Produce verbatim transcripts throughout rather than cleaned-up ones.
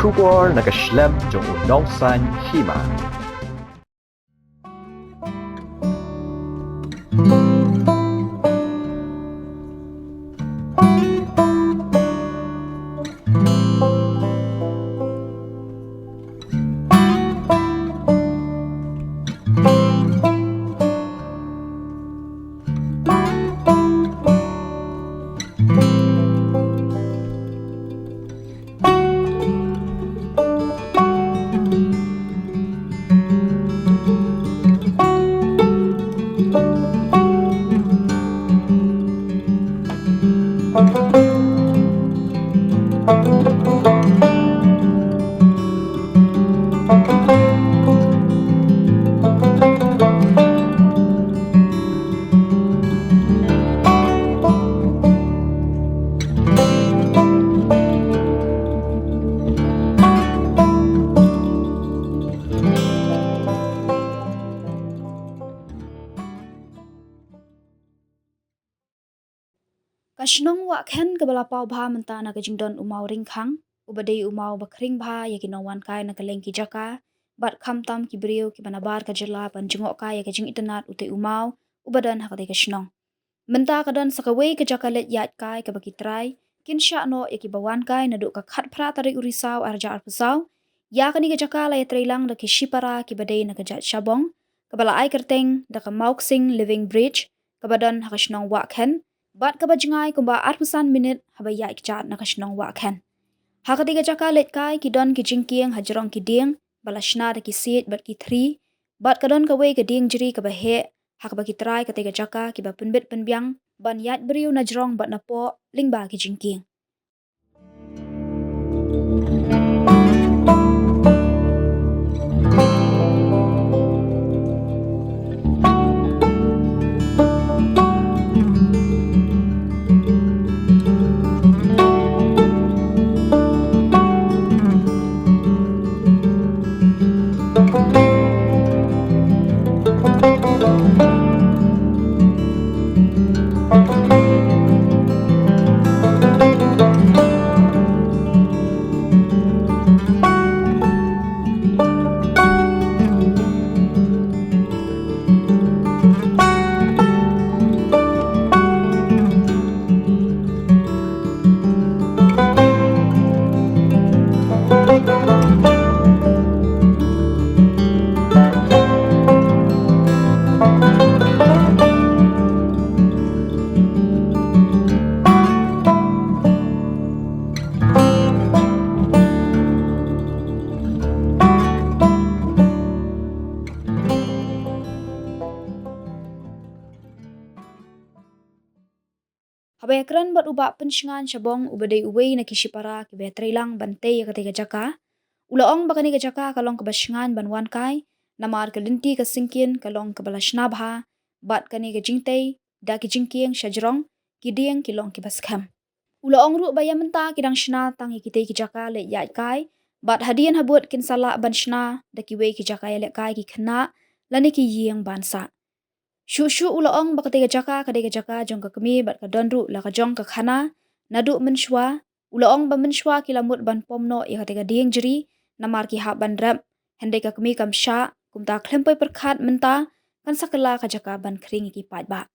Khubor na ka shlem jong u nongsaiñ hima. Ka shnong Wahkhen kaba la paw bha mynta na ka jingdon u maw ringkhang, uba dei u maw ba khring bha ïa ki nongwan kai na kylleng ki jaka, bad khamtam ki briew kiba nabar ka jylla ban jngoh kai ïa ka jingitynnad utei u maw uba don ha katei ka shnong. Mynta ka don sa kawei ka jaka leit ïaid kai kaba ki trai kin shah noh ïa kiba wan kai naduh ka khatphra tarik u Risaw arhajar arphew saw. Ïa kane ka jaka la ïatreilang da ki shipara kiba dei na ka jait Shabong, kaba la ai kyrteng da ka Mawksing Living Bridge, kaba don ha ka shnong Wahkhen, bad kaba jngai kumba arphew san minit haba ïaid kjat na ka shnong Wahkhen. Ha katei ka jaka leit kai ki don ki jingkieng hajrong ki dieng ba la shna da ki siej bad ki thri, bad ka don kawei ka dieng jri kaba heh, ha kaba ki trai katei ka jaka kiba pynbit pynbiang ban ïaid briew na jrong bad na poh lyngba ki jingkieng. Haba ïakren bad u Bah Pynshngain Shabong, uba dei uwei na ki shipara kiba ïatreilang ban tei ïa katei ka jaka, u la ong ba kane ka jaka ka long kaba shngain ban wan kai, namar ka lynti ka syngkien ka long kaba la shna bha, bad kane ka jingtei da ki jingkieng shajrong, ki dieng ki long kiba skhem. U la ong ruh ba ïa mynta ki dang shna tang ïa kitei ki jaka leit ïaid kai, bad hadien habud kin sa lah ban shna da kiwei ki jaka ïalehkai ki khynnah lane ki ïing ban sah. Shuh shuh u la ong ba katei ka jaka ka dei ka jaka jong ka kmie bad ka don ruh la ka jong ka khana naduh mynshuwa. U la ong ba mynshuwa ki la mut ban pom noh ïa katei ka dieng jri namar ki hap ban rep, hynrei ka kmie kam shah, kumta khlem poi pyrkhat mynta kan sa kylla ka jaka ban khring ïa ki paidbah.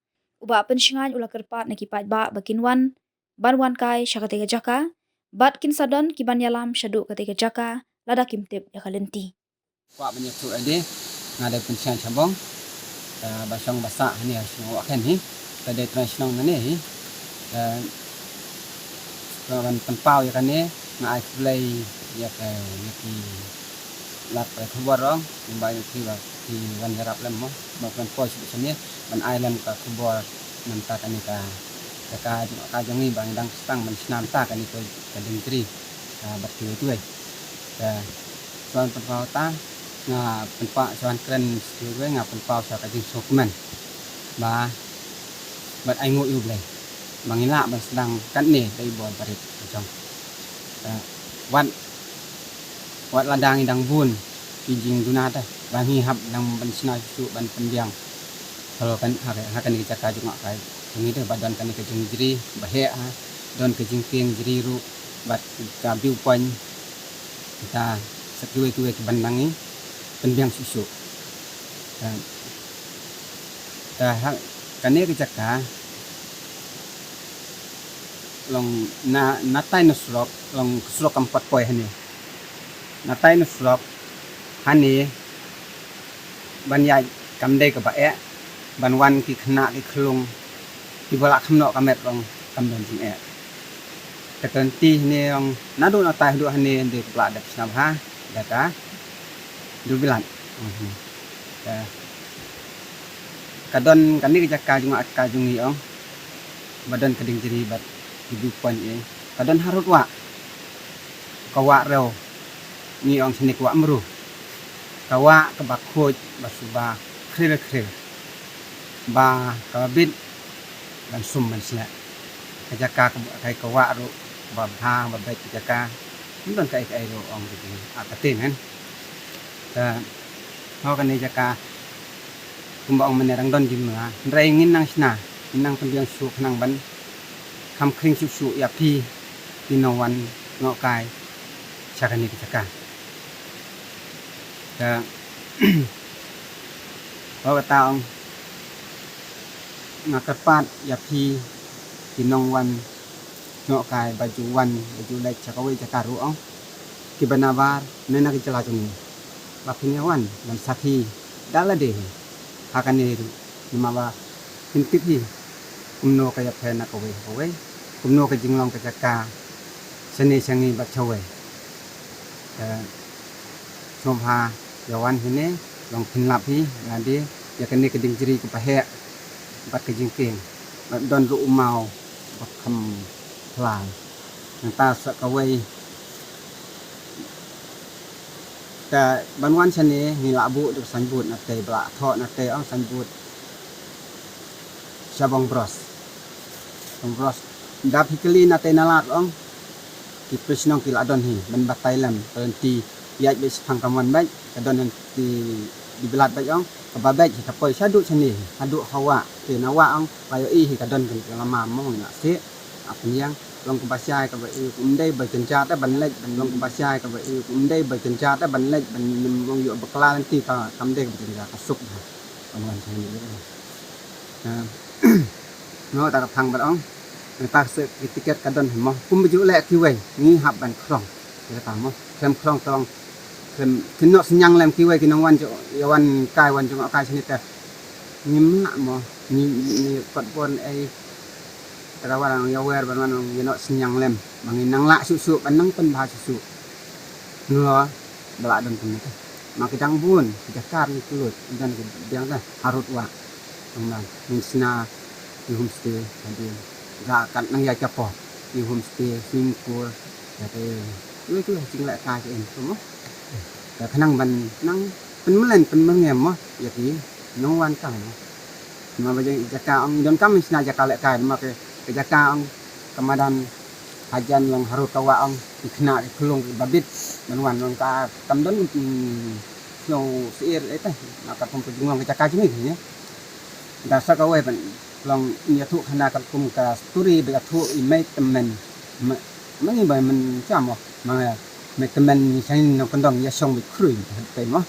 U Bah Pynshngain u la kyrpad na ki paidbah ba kin wan ban wan kai sha katei ka jaka, bad kin sa don ki ban ïalam shaduh katei ka jaka lada kim tip ïa ka lynti. Kwah ban ïathuh ïa de, nga dei Pynshngain Shabong, eh, ba shong ba sah hangne ha shnong Wahkhen hi, te dei trai shnong nangne hi, eh, ban pynpaw ïa kane, nga ai khublei ïa ka, ïa ki lad pathai khubor rong, kumba ïa ki ba ki wan ïarap lem mo, ba pynpaw shuh shuh ne, ban ai lem ka khubor mynta kane ka, ka, ka jong ngi ba ngi dang sdang ban shna mynta kane ka, ka dieng jri, ah, bad kiwei kiwei. Ka, shuwa ban pynpaw ta, nga pynpaw shuwa ban kren shuwa kiwei, nga pynpaw shuwa ka jingsngewkmen. Ba, bad ainguh ïa U Blei ba ngi lah ban sdang katne da i bor barit ka jong. Eh, wat, wat lada ngi dang bun ki jingduna te ba ngi hap dang ban shna shuh shuh ban pynbiang. Halo kan ha, ha kane ka jaka jngoh kai jong ngi te ba don kane ka jingjri ba heh ha, don ka jingkieng jri ruh bad ka view point. Ta sa kiwei kiwei ki ban nang i pynbiang shuh shuh. Ta, ta ha kane ka jaka long na, na tai na surok, long surok kam pat poi hane. Na tai na surok hane ban ïaid kam dei kaba eh, ban wan ki khynnah ki khyllung kiba lah kham noh ka met long kam don jingeh. Te ka lynti hane long naduh na tai haduh hane dei ka pla dep sngap ha da ka durbilat. Te ka don kane ka jaka jong nga ka jong ngi ong ba don ka dieng jri bad ki view point eh. Ka don harud wah, ka wah rew, ngi ong shane ka wah mru. Ka wah kaba khuid ba suba khril khril ba kaba bit ban sum ban shlek. Ka jaka ka, ka, ka wah ruh ba bha ba beit ka jaka. Ym don kaei kaei ruh ong ki jing a ka tin hen. Te ho kane jaka kumba ong mynne dang don jingma, hynrei ngin nang shna, ngin nang pynbiang shuh khnang ban kham khring shuh shuh ïa phi ki nongwan ngohkai sha kane ka jaka. Te ho kata ong nga kyrpad ïa phi ki nongwan ngohkai ba ju wan ba ju leit sha kawei jaka ruh ong kiba nabar ne na ka jylla jong ngi ba phin ïa wan ban sakhi da lade hi ha kane ruh, namar ba phin tip hi kumno ka ïapher na kawei kawei, kumno ka jinglong ka jaka shane sha ngi bad shawei. Te sngewbha ïa wan hine, long phin lap hi lade ïa kane ka dieng jri kaba heh bad ka jingkieng bad don ruh u maw ba kham phylla. Nangta sa kawei te ban wan shane ngi lah buh da ka signboard na te ba lah thoh na te ong signboard sha Bong Bros. Bong Bros. Dap hi kali na te na lad ong ki pris nong ki lah don hi ban batai lem ka lynti ïaid beit shaphang ka mon beit ka don lynti di bilat beit ong kaba beit hi ka poi shaduh shane hi haduh ha wah. Te na wah ong ba ïohi hi ka don ka lama mong na se a pynïang long kaba shai kaba i kum dei ba jynjar da ban leit ban long kaba shai kaba i kum dei ba jynjar da ban leit ban nym ong ïoh bakla lynti ka kam dei ba jynjar ka suk ha. Ban wan shane. Nga ta ka phang bad ong nangta ka se ki tiket ka don hi mo kum ba ju leh kiwei ngi hap ban khrong. Ki kata mo khlem khrong tong khlem kin noh synñiang lem kiwei ki nongwan ju ïa wan kai wan ju ngohkai shane te ngim lah mo ngi ngi kot bon ei. Te ka wan ong ïa wer ban wan ong ïa noh synñiang lem ba ngin nang lah shuh shuh ban nang pynbha shuh shuh. Ngi ba lah don kumne te ma ki dang bun ki jaka ngi kylluid ngi don ki biang te harud wah. Ong ba ngin shna ki homestay hadien ga kat nang ïa ka por ki homestay swimming pool ïa te. Wi tu jing leh ka ki en tu mo. Ka khnang ban nang pynmlien pynmlien mo ïa ki nongwan kam mo. Ma ba jaka ong don kam shna jaka leh kai ma ka jaka ong ka madan hajan long harud ka wah ong ki khynnah ki khyllung ki babit ban wan long ka kam don snow sir eh te ma ka pum ka jinglong ka jaka jong ngi ne. Da sa kawei ban long ïathuh khana katkum ka story ba ïathuh i mei tymmen. Ma ngi ba men cha mo ma mei tymmen ni sa ngi nong kyndong ïa shong bit khrui te mo.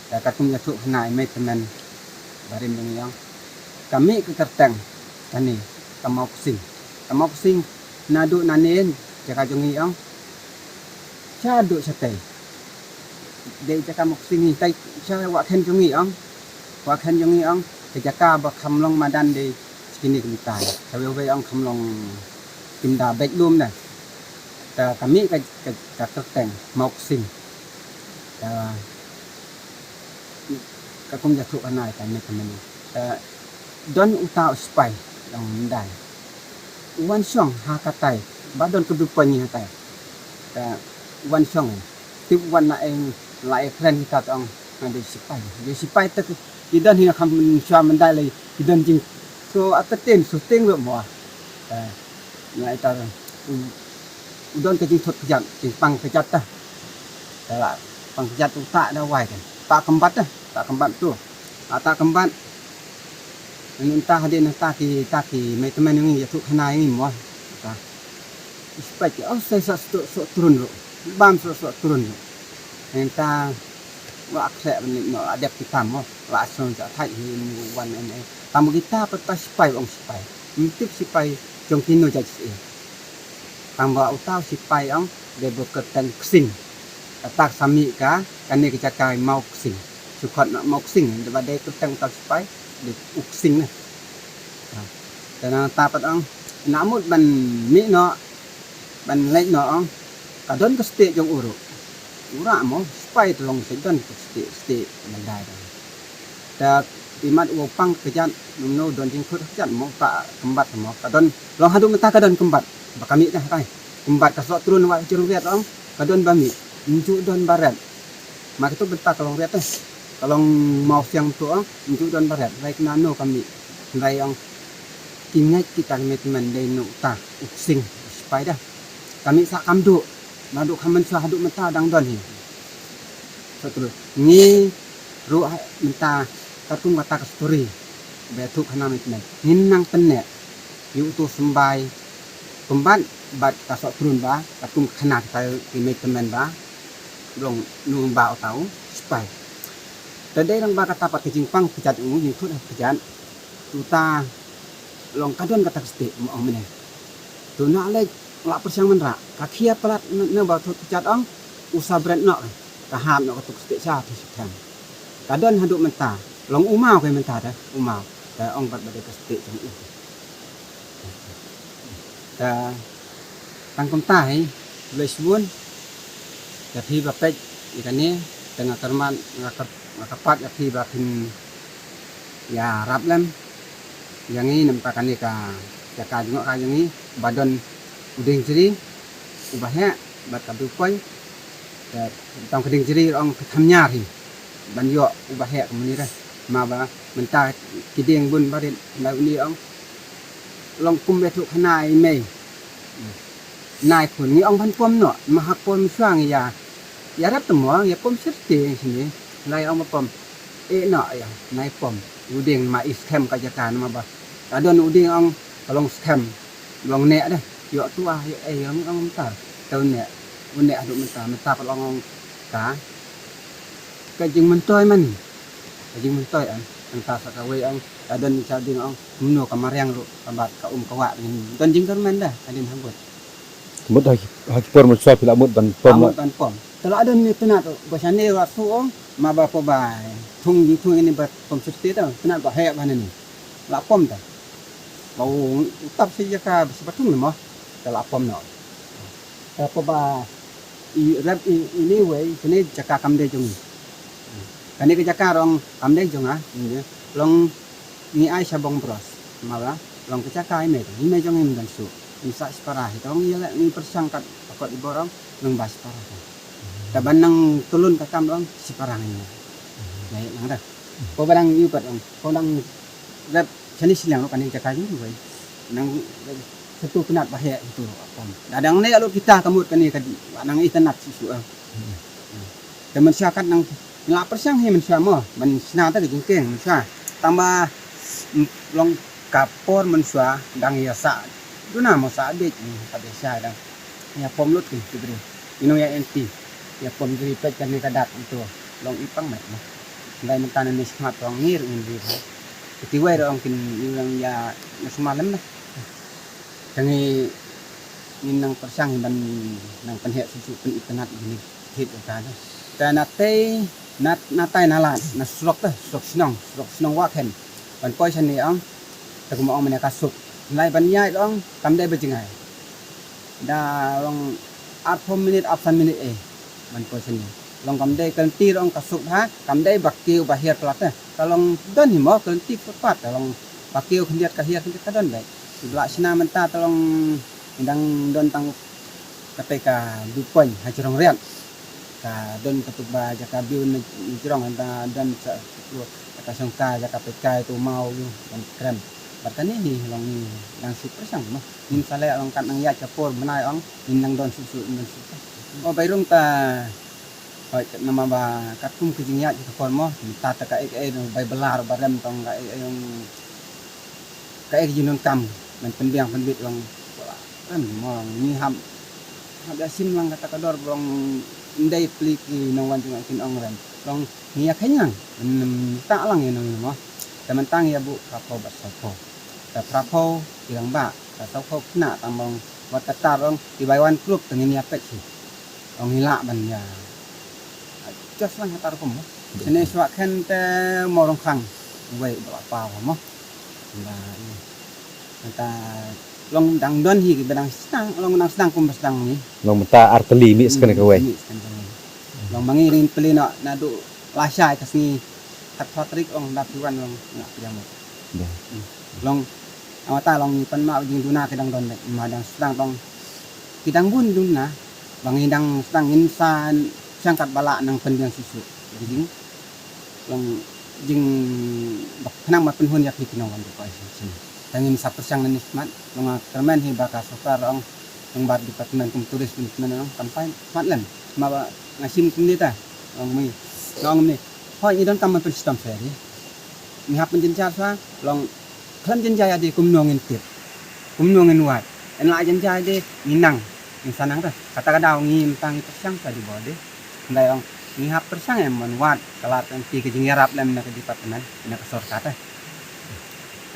Da katkum ïathuh khana i mei tymmen barim jong ngi ong ka mih ka kyrteng kane ka Mawksing. Ka Mawksing naduh nane jaka jong ngi ong sha duh shatei. Dei jaka Mawksing hi tai sha wah khen jong ngi ong. Wah khen jong ngi ong ka jaka ba kham long madan dei shikini ki mita. Sha wei wei ong kham long kim da beit lum da. Ka ka mih ka ka kyrteng Mawksing. Ka ka kum ïathuh khana ka mei tymmen. Ka don uta u sipai long Myndai. U wan shong ha katai ba don ka view point ngi hatai. Ka u wan shong tip u wan na eng la e kren hi ka tong nga dei sipai dei sipai te ki don hi kham shwa Myndai lei ki don jing so atatin shooting ruh mo. Nga ita u don ka jingthut kjat jingpang kjat ta. Ka la pang kjat uta da wai kan ta kembat ta ta kembat tu. Ata kembat. Ngi ta hadien ta ki ta ki mei tymmen ngi ïathuh khana ngi mo. Ta. Ispek ki oh sai sa stok sok turun ruh. Bam soh soh trun. Nangta wa khleh ban leit noh, la dep ki tam mo. La song ja thait hi mu wan en en. Tam kita pat ta sipai, ong sipai. Ym tip sipai jong kino jait seh. Tam ba uta u sipai ong dei ba kyrteng Ksing. Kata ka sa mih ka kane ka jaka Mawksing. Shu khot noh Mawksing, dei ba dei kyrteng uta u sipai dei u Ksing ne. Te nangta pat ong, na mut ban mih noh, ban leit noh ong, ka don ka stieh jong u ruh. U rah mo, sipai te long, sa don ka stieh, stieh ban dai dang. Te imat u pang ka kjat, mano don jingkhot ka kjat mo, ka kymbat mo, ka don, long haduh mynta ka don kymbat ba ka mih ka hatai. Kymbat ka soh trun wa jrong riat ong, ka don ba mih, ym ju don ba ret. Ma kito bynta ka long riat eh. Ka long Mawsiang to ong, ym ju don ba ret. Hynrei kynano ka mih. Hynrei ong ki ngeit kita ki mei tymmen dei na uta u Ksing, u sipai da. Ka mih sa kam duh. Naduh kha mynshuwa haduh mynta dang don hi. Soh trun. Ngi ruh ha mynta katkum kata ka story ba ïathuh khana mei tymmen, ngin nang pynneh ïa uto u symbai kymbat bad ka soh trun ba katkum ka khana kita ki mei tymmen ba long nu ba uta u sipai. Te dei lang ba kata pat ka jingpang ka kjat, u jingthut ha ka kjat. Uta long ka don kata ka stieh mo, ong mynne. To na leit la pyrshang mynrah, ka khia palat ne, ne ba thut ka kjat ong, u sa bret noh, ka hap noh kato ka stieh sha, sha, sha. Ka don haduh mynta, long u maw ka mynta te, u maw. Te ong pat ba dei ka stieh jong u. Te tang kumta hi, khublei shibun ïa phi ba peit ïa kane, te nga kyrmen, nga kyr-, nga kyrpad ïa phi ba phin ïarap lem ïa ngi, namar kane ka jaka jngoh ka jong ngi ba don u dieng jri, u baheh bad ka viewpoint. Te tang ka dieng jri ong ka kham ñiar hi ban ïoh u baheh kumne re. Ma ba mynta ki dieng bun barit, la une ong long kum ba ïathuh khana i mei. Nai khun ngi ong ban pom noh, ma ha ka por mynshuwa ngi ïa, ïarap te mo, ïa pom syrti shane. Lai ong ba pom. Eh noh ïa, nai pom. U dieng ma i skhem ka jaka, namar ba ka don u dieng ong ka long skhem. Long neh de. Ïoh tuah, ïoh ei, ong, ong mynta. Te u neh, u neh haduh mynta, mynta pat long ong ka, ka jingmyntoi mane. Ka jingmyntoi ong, mynta sa kawei ong, ka don i cha dieng ong, kumno ka mariang ruh, ka bat ka um ka wah, don jingkyrmen da hadien habud. Mut ha ki, ha ki por mynshuwa phi la mut ban pom. La mut ban pom. Te la don ne tnat, ba shane wa su ong, ma ba pom ba thung jingthung ine ba pom syrti te, tnat ba heh ba ne. La pom te. Ba u tap shi jaka shi ba thung ne mo. Te la pom noh. Te pom ba i rep i, ine wei, shane jaka kam dei jong i. Kane ka jaka ruh kam dei jong nga, ine. Long ngi ai sha bong bros. Ma ba long ka jaka i mei, i mei jong i ym don shuh. Ngi sah shipara hi, te long ïa la ngi pyrshang kat, ka kot i bor ong, nang ba shipara hi. Te ban nang tylun ka kam long shipara ngi. Ïa, ïa nang da. Ko ba dang ïu pat ong, ko dang rep shane shiliang ruh kane ka jaka jong wei. Nang satu tnat ba heh itu pom. Da dang ne lut kita ka mut kane ka dei, nang itynnat shuh shuh ong. Te mynshuwa kat nang la pyrshang hi mynshuwa mo, ban shna te ka jingkieng mynshuwa. Tang ba, mm, long ka por mynshuwa dang ïa sah duna mo, sah beit, mm, ka dei sha dang ïa pom lut ki, ki briew. Ino ïa enti ïa pom jri peit kane ka dak ito long i pang met mo. Dei mynta ne ne smat tong ngir ngin ri. Ki wei ruh ong kin ïa, ïa smat lem na. Te ngi, ngin nang pyrshang ban nang pynheh shuh shuh, pynitynnat ïa kine ki thied ka. Te na tei, na, na tai na lad, na surok te, surok shnong, surok shnong Wahkhen. Ban poi shane ong, te kumba ong mynne ka suk. Lai ban ïaid ong, kam dei ba jngai. Da long arphew minit, arphew san minit eh. Ban poi shane. Long kam dei ka lynti ruh ong ka suk bha, kam dei ba kiew ba hiar palat eh. Ka long don hi mo ka lynti pat pat, ka long ba kiew khyndiat ka hiar khyndiat ka don beit. Ba la shna mynta te long dang don tang katei ka viewpoint ha jrong riat. Ka don katuk ba jaka view na jrong, da don sa katuk kata shongkai, jaka peit kai tu maw ïu ban krem. Bad kane hi long ngi dang shu pyrshang mo. Ngin sa leh long kat nang ïaid ka por bnai ong ngin nang don shuh shuh, ngin don shuh shuh. O bai rung ta. Hooid, namar ba katkum ka jingïaid ka por mo, mynta te kaei kaei dang bai bylla ruh ba rem tang kaei kaei ong, kaei ka jingdonkam ban pynbiang pynbit long rem mo, ngi hap Hap ïa shim lang kata ka dor ba long ym dei pli ki nongwan jong ngi kin ong rem. Long ngi ïa kheiñ lang. Ym ta lang ïa nong mo. Te mynta ngi ïa buh phra phew bad saw phew. Te phra phew ki rangbah, te saw phew khynnah tang ba long wat kata long ki bai wan group te ngin ïa peit hi. Long ngi lah ban ïa. Just lang kata rukom mo. Sene shuwa khen te mo rong khang. Wei ba pa mo. Ba, ïa. Kata long dang don hi ba dang sdang, long dang sdang kum ba sdang ni. Long mynta ar tylli mih sken ka wei. Mih sken ka wei. Long ma ngi rin peli noh naduh lashai ka sngi khatphra tarik long da phi wan long nga pdiang mo. Dah. Hmm. Long amata long ngi pan ma jingduna ki dang don leh ma dang sdang tang ki dang bun duna ba ngi dang sdang ngin sa shang kat ba lah nang pynbiang shisha. Jing long jing ba khnang ba pynhun ïa phi ki nongwan ruh ka shisha. Tang ngin sa pyrshang na ni smat long nga kyrmen hi ba ka sorkar ong long ba department kum tourism department ong kam pait smat lem. Ma ba nga shim kumne ta long mi long mi. Hoi ngi don kam ban pynshitom seri. Ngi hap pynjynjar sa long khlem jynjar ïa de kumno ngin tip. Kumno ngin wad. En la jynjar de ngi nang. Ngin sa nang ta. Kata ka daw ngi mynta ngi pyrshang sa di bode. Ndai ong ngi hap pyrshang em ban wad ka lad ka lynti ka jingïarap lem na ka department na ka sorkar ta.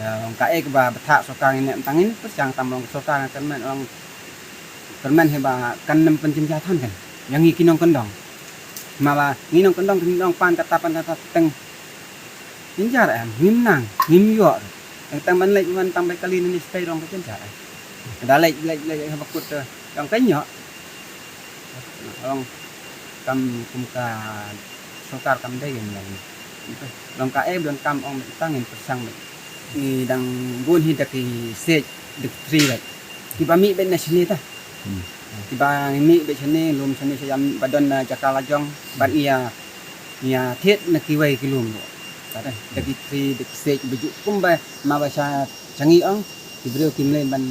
Ong ka ek ba bthah sorkar ngin ne mynta ngin pyrshang tam long sorkar nga kyrmen ong kyrmen hi ba kan nem pynjynjar than kan. Ïa ngi ki nongkyndong. Ma ba ngi nongkyndong ki nongpan kata pan kata teng. Jynjar em, ngim nang, ngim ïoh. Tang tang ban leit ban tang bai kali na ni stay rong ka jynjar em. Da leit leit leit ha bakut te, ong ka ïoh. Ong kam kum ka sorkar kam dei ngin nang. Long ka e don kam ong tang ngin pyrshang. Ngi dang bun hi da ki stage, da ki three bad. Kiba mih bad na shini ta. Hmm. Kiba mih bad shini, lum shini sha ïam ba don na jaka la jong, bad ngi ïa, ngi ïa thied na kiwei ki lum. Kata, da ki three, da ki stage, ba ju kumba, ma ba sha, sha ngi ong, ki briew ki mlien ban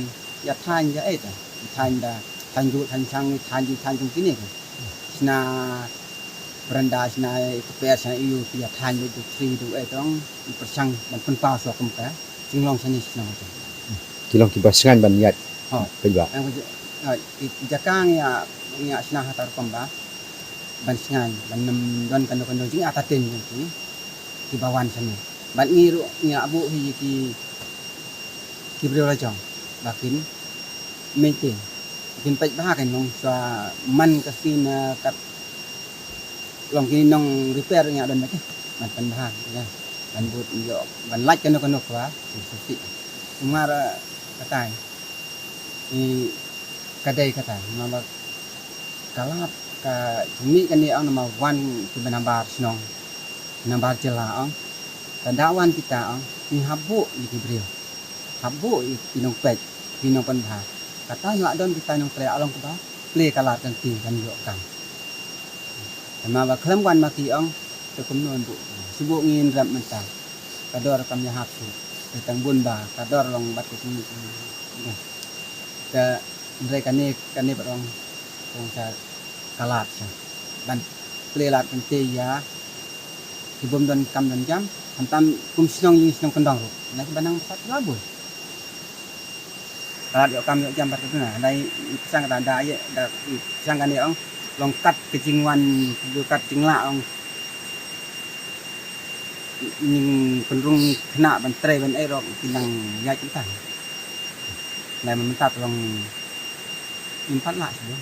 ïa thaiñ ïa ei ta. Thaiñ da, thaiñ ju, thaiñ shang, thaiñ ju, thaiñ jong kine ka. Shna, Brenda shna i kper shna i u ki ïa thaiñ du three du eh tong i pyrshang ban pynpaw shuwa kum ka jinglong shane shnong ka. Ki long kiba sngaiñ ban ïaid. Ho. Pynba. Ang ka ja-, ha, i, i jaka ngi ïa, ngi ïa shna ha ta rukom ba ban sngaiñ ban nym don kano kano jingïatatien jong ki kiba wan shane. Bad ngi ruh ngi ïa buh hi ki ki briew la jong ba kin maintain, kin peit bha kin long shuwa man ka sien, eh, kat long ki nong repair ngi don ba ki ban pynbha, ya, ban bud ïoh ban lait kano kano kaba shisha. Kumar, eh, katai i ka dei katai ma ba ka lad ka jingmih kane ong namar wan kiba nambar shnong, nambar jylla ong. Ka da wan kita ong ngi hap buh ïa ki briew, hap buh ïa ki nongpeit, ki nongpynbha. Kata ngi la don kita nongtrei, a long kaba plie ka lad kan ti kan ïoh kam. Te ma ba khlem wan ma ki ong te kumno buh, shu buh ngin rem mynta. Ka dor kam ïahap shuh. Te tang bun ba ka dor long bad ka jingmih. Te hynrei kane, kane pat ong kong sa ka lad sa ban plie lad kan te ïa ki bym don kam don jam, khamtam kum shnong ïing shnong kyndong ruh na kiba nang sat la bun. Ka lad ïoh kam ïoh jam bad ka duna dei i pyrshang kata da ïa da i pyrshang kane ong long kat ka jingwan, kat jinglah ong ning pynrung khynnah ban trei ban ei ruh ki nang ïaid mynta. Nai mynta long im pat lah shuh.